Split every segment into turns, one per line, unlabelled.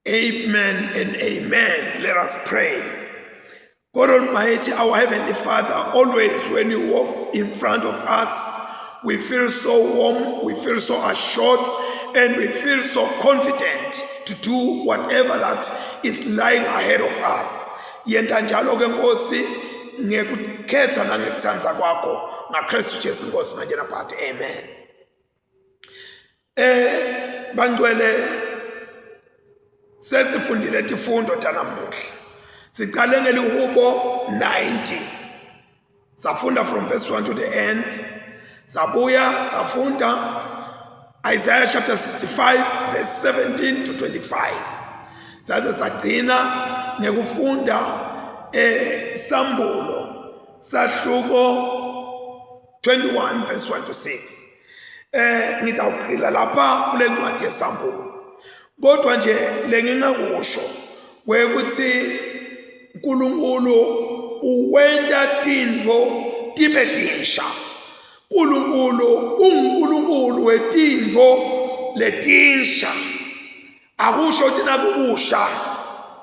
Amen and amen. Let us pray. God Almighty, our Heavenly Father, always when you walk in front of us, we feel so warm, we feel so assured, and we feel so confident to do whatever that is lying ahead of us. Yenta njalo ke Nkosi ngekukhetha nangekuthanda kwakho ngaKristu Jesu Nkosi manje naphakade. Amen. Eh bangcwele sesifundile tifundo tanamuhla. Sicale ngelihubo 90. Safunda from verse 1 to the end. Sabuya safunda Isaiah chapter 65 verse 17 to 25. Saze sagcina ngekufunda eh sambulo sahluko 21 verse 1 to 6. Eh ngitawugxila lapha kule ncwadi yesambulo. Kodwa nje lengingakusho kwekuthi uNkulunkulu uwenta tintfo tibe tinsha. uNkulunkulu unguNkulunkulu wetintfo letinsha. Akusho ukuthi nakukusha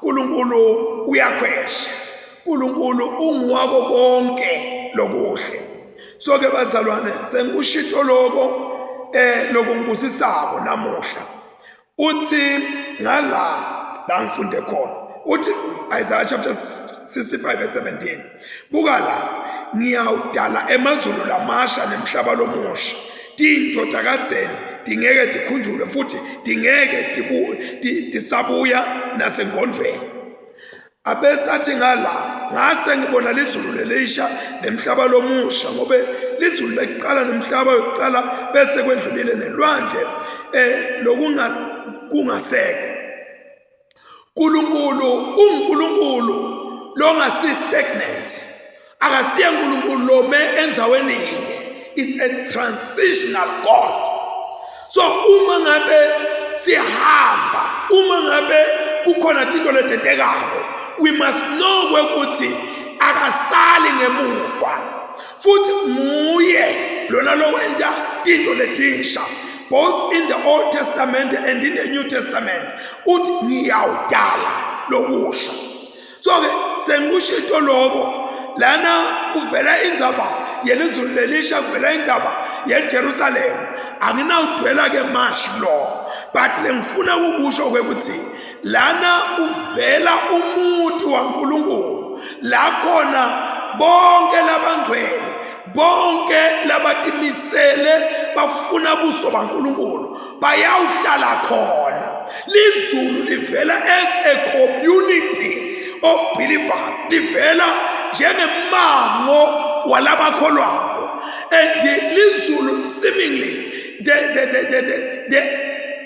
uNkulunkulu uyakhwesha. uNkulunkulu unguwako konke lokuhle. So ke bazalwane sengikushito lokho eh lokungibusisako namuhla. Uthi ngala la ngifunde khona. Uthi Isaiah chapter 65 verse 17. Buka la ngiyawudala emazulu lamasha nemhlaba lomusha. Tintfo takadzeni tingeke tikhunjulwe futhi tingeke tisabuya nasengqondvweni. Abesathi ngala ngase ngibona lizulu lelisha nemhlaba lomusha ngobe lizulu lekuqala nemhlaba yokuqala bese kwendlulile nelwandle eh lokunga kungasekho. uNkulunkulu unguNkulunkulu longasi stagnant. Akasiye uNkulunkulu lome endzaweni yinye. Is a transitional God. So uma ngabe sihamba, uma ngabe kukhona tinto letentekako, we must know ukuthi akasali ngemuva. Futhi nguye lona lowenta tinto letinsha both in the Old Testament and in the New Testament. Uthi ngiyawudala lokusha. So ke sengikushito lokho lana kuvela indzaba yelizulu lelisha kuvela indaba yeJerusalem anginawudwela ke mashi lokho but lengifuna ukukusho ukuthi lana kuvela umuntu waNkulunkulu la khona bonke labangcwele bonke labatimisele bafuna buso baNkulunkulu bayawuhlala khona. Lizulu livela as a community of believers, livela njengemango walabakholwako. And lizulu seemingly the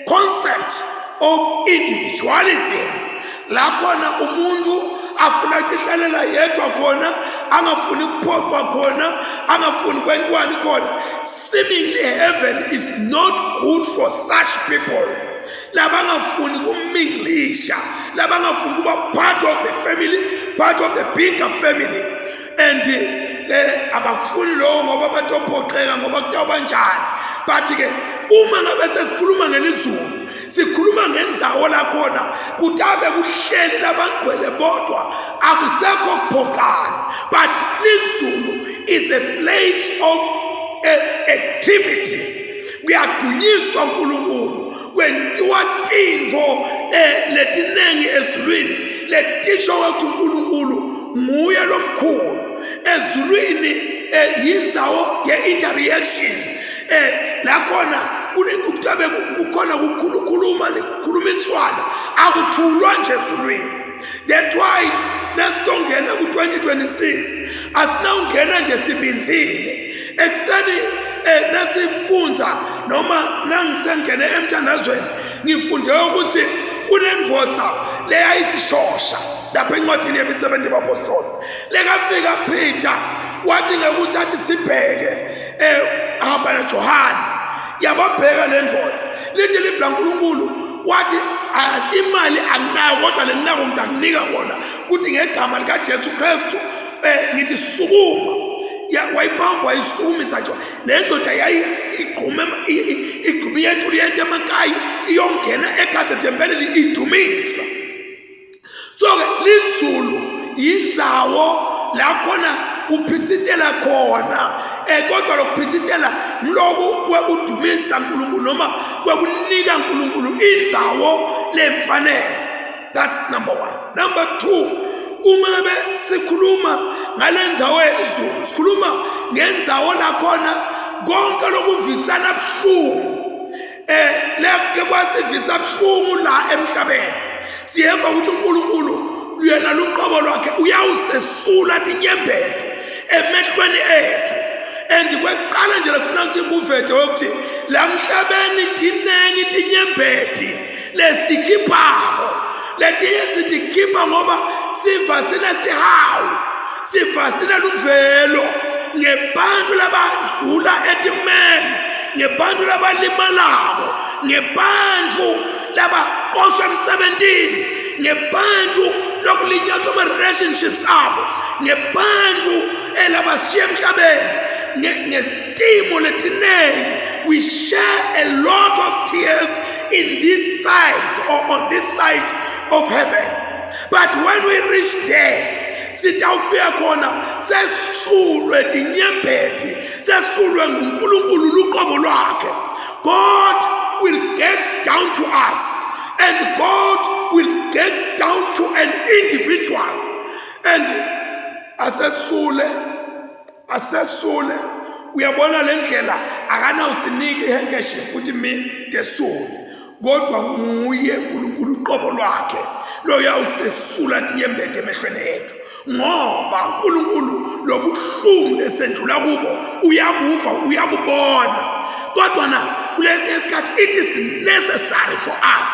concept of individualism la khona umuntu afuna kuhlalela yedwa khona angafuni kuphoqwa khona angafuni kwentwani khona. Seemingly heaven is not good for such people labangafuni kuminglisha, labangafuni kuba part of the family, part of the bigger family. And abakufuni lokho ngoba batophoqeka ngoba kutawuba njani. But ke uma ngabe sesikhuluma ngelizulu, sikhuluma ngendzawo lakhona kutabe kuhleli labangcwele bodwa, akusekho kuphoqana. But lizulu is a place of activities. Kuyadunyiswa uNkulunkulu, kwentiwa tintfo letinengi ezulwini letisho ukuthi uNkulunkulu nguye lomkhulu. Ezulwini yindzawo ye-interaction la khona kutabe kukhona kukhulukhuluma nekukhulumiswana, akuthulwa nje ezulwini. That's why nasitongena ku-2026 asinawungena nje sibinzile ekuseni. Nasifundza noma nangisengene emthandazweni ngifunde ukuthi kunendvodza leyayisishosha lapha encwadini yemisebenzi yabapostoli lekafika Peter wathi ngekuthi athi sibheke hamba naJohane yababheka le ndvodza lithi livi laNkulunkulu wathi imali anginayo kodwa lenginako ngidakunika kona kuthi ngegama likaJesu Kristu ngithi sukuma. Wayibamba wayisukumisa nje le ndoda yayi igqume igqume yentula yento emakai iyongena ekhathe thempelini idumisa. So-ke lizulu yindzawo la khona kuphitsitela khona um kodwa lokuphitsitela ngiloku kwekudumisa uNkulunkulu noma kwekunika uNkulunkulu indzawo lemfanele. That's number one. Number two, uma ngabe sikhuluma ngale ndzawo yelizulu, sikhuluma ngendzawo lakhona konke lokuvisana buhlungu leke kwasivisa buhlungu la emhlabeni. Siyeva ukuthi uNkulunkulu yena luqobo lwakhe uyawusesula tinyembeti emehlweni ethu. And kwekuqala nje lekufuna ukuthi ngikuvete ukuthi la mhlabeni tinengi tinyembeti lesitikhiphako, letinye sitikhipha ngoba siva sinesihawu, siva sineluvelo ngebantu labadlula etimeni, ngebantu labalimalako, ngebantu labaqoshwa emsebentini, ngebantu lokulinyatwa ama-relationships abo, ngebantu elabashiya emhlabeni ngetimo letinengi. We share a lot of tears in this side or on this side of heaven, but when we reach there, sitawufika khona sesulwe tinyembeti, sesulwe nguNkulunkulu luqobo lwakhe. God will get down to us, and God will get down to an individual and asesule asesule. Uyabona le ndlela akanawusinika ihandkerchief ukuthi mi tesule, kodwa nguye uNkulunkulu uqobo lwakhe loyawusesula tinyembeti emehlweni ethu, ngoba uNkulunkulu lobuhlungu lesendlula kubo uyabuva, uyabubona. Kodwa na kulesi isikhathi it is necessary for us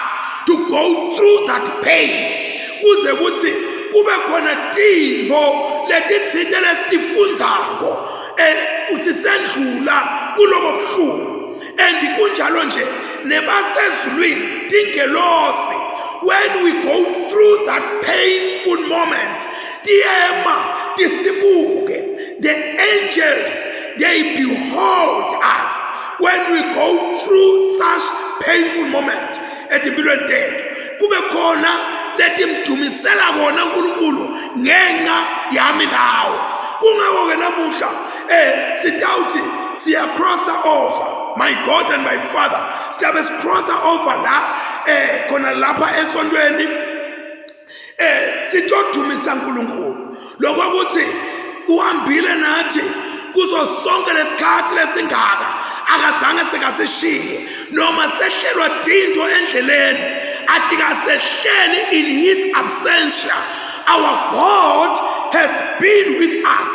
to go through that pain kuze kuthi kube khona tintfo letitsite lesitifundzako sisendlula kulobo buhlungu. And kunjalo nje nebasezulwini tingelosi, when we go through that painful moment, tiyema tisibuke. The angels, they behold us when we go through such painful moment etimpilweni tethu, kube khona letimdumisela kona uNkulunkulu ngenxa yami nawe. Kungako-ke namuhla sitawuthi siya crossa over, my God and my Father, siyabe sicrossa over la khona lapha esontweni sitodumisa uNkulunkulu lokho ukuthi uhambile nathi kuzo sonke lesikhathi lesingaka, akazange sekasishiye noma sehlelwa tinto endleleni, atikasehleli in his absentia. Our God has been with us.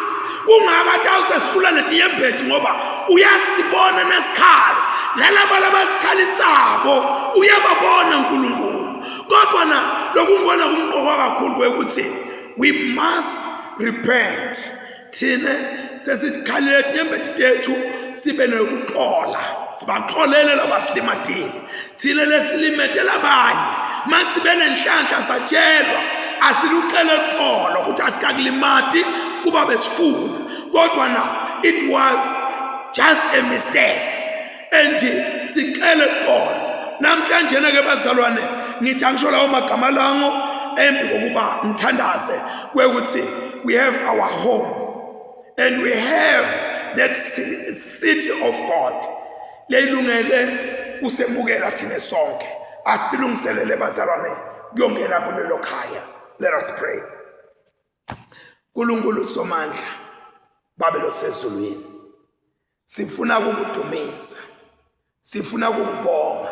Kungaka tawusesula letinyembeti ngoba uyasibona nesikhala nalaba labasikhalisako uyababona uNkulunkulu. Kodwa na lokungibona kumqokwa kakhulu kwekuthi we must repent. Thina sesikhalele tinyembeti tethu, sibe nokuxola, sibaxolele labasilimatile. Thina lesilimete labanye, masibe nenhlanhla satshelwa, asiluxele xolo ukuthi asikakulimati kuba besifuna, kodwa na it was just a mistake, and sicele xolo. Namhlanje ke bazalwane, ngithi angisho lawo magama lango embi kokuba ngithandaze kwekuthi we have our home and we have that city of God leyilungele kusemukela thina sonke. Asitilungiselele bazalwane kuyongena kulelo khaya. Let us pray. Nkulunkulu Somandla, Babe losezulwini, sifuna ukukudumisa, sifuna ukukubonga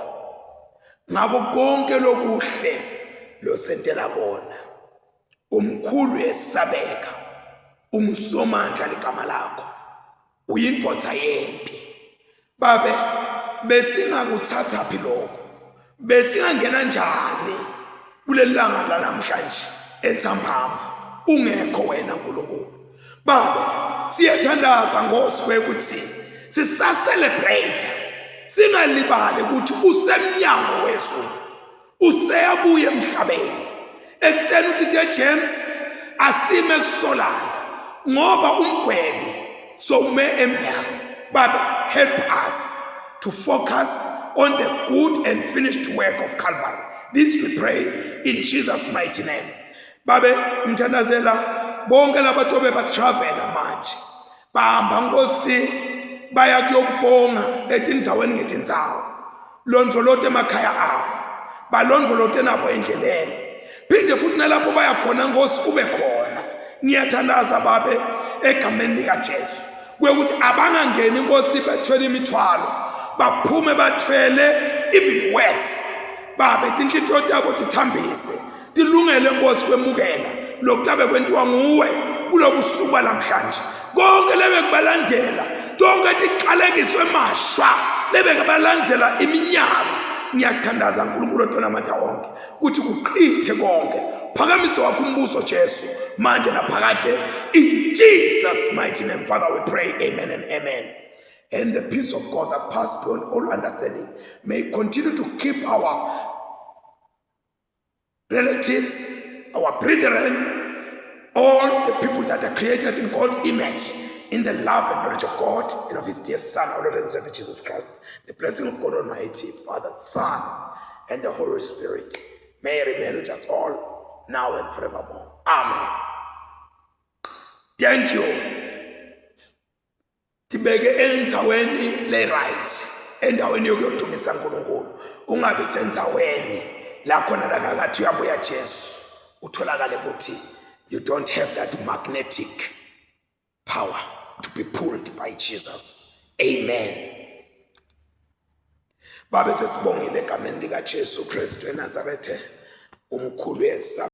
ngako konke lokuhle losentela kona. Umkhulu, yesabeka, ungusomandla ligama lakho, uyindvodza yempi. Babe, besingakuthatha phi lokho? Besingangena njani kuleli langa lanamhlanje entsambama ungekho wena Nkulunkulu? Baba, siyathandaza Nkosi kwekuthi sisacelebrate singalibali ukuthi usemnyango wezulu, useyabuya emhlabeni. Ekuseni uthi James asime kusolana ngoba umgwebi Sowume emnyango. Baba, help us to focus on the good and finished work of Calvary. This we pray in Jesus' mighty name. Babe, mthandazela bonke labatobe batravela manje. Bahamba Nkosi baya kuyokubonga etindzaweni ngetindzawo. Londvolote emakhaya abo. Balondvolote nabo endleleni. Phinde futhi nalapho baya khona Nkosi ube khona. Ngiyathandaza babe egameni likaJesu. Kuyokuthi abangangeni Nkosi bethwele imithwalo. Baphume bathwele even worse. Babe tinhlitiyo tabo tithambise. Tilungele Nkosi kwemukela lokutabe kwentiwa nguwe kulobusuku balamhlanje. Konke lebekubalandela, tonke tiqalekiswe masha lebekubalandela iminyaka. Ngiyathandaza uNkulunkulu otona amandla onke ukuthi kuqithe konke. Phakamise wakho umbuso Jesu manje naphakade in Jesus mighty name Father we pray amen and amen. And the peace of God that pass beyond all understanding may continue to keep our relatives, our brethren, all the people that are created in God's image, in the love and knowledge of God and of His dear Son, our Lord and Savior Jesus Christ. The blessing of God Almighty, Father, Son, and the Holy Spirit may remain with us all now and forevermore. Amen. Thank you. Tibeke endzaweni le right, endaweni yokuyodumisa uNkulunkulu. Ungabi sendzaweni la khona la kakathi uyabuya Jesu, utholakale ukuthi you don't have that magnetic power to be pulled by Jesus. Amen. Babe sesibongile egameni likaJesu Kristu eNazaretha umkhulu yesa.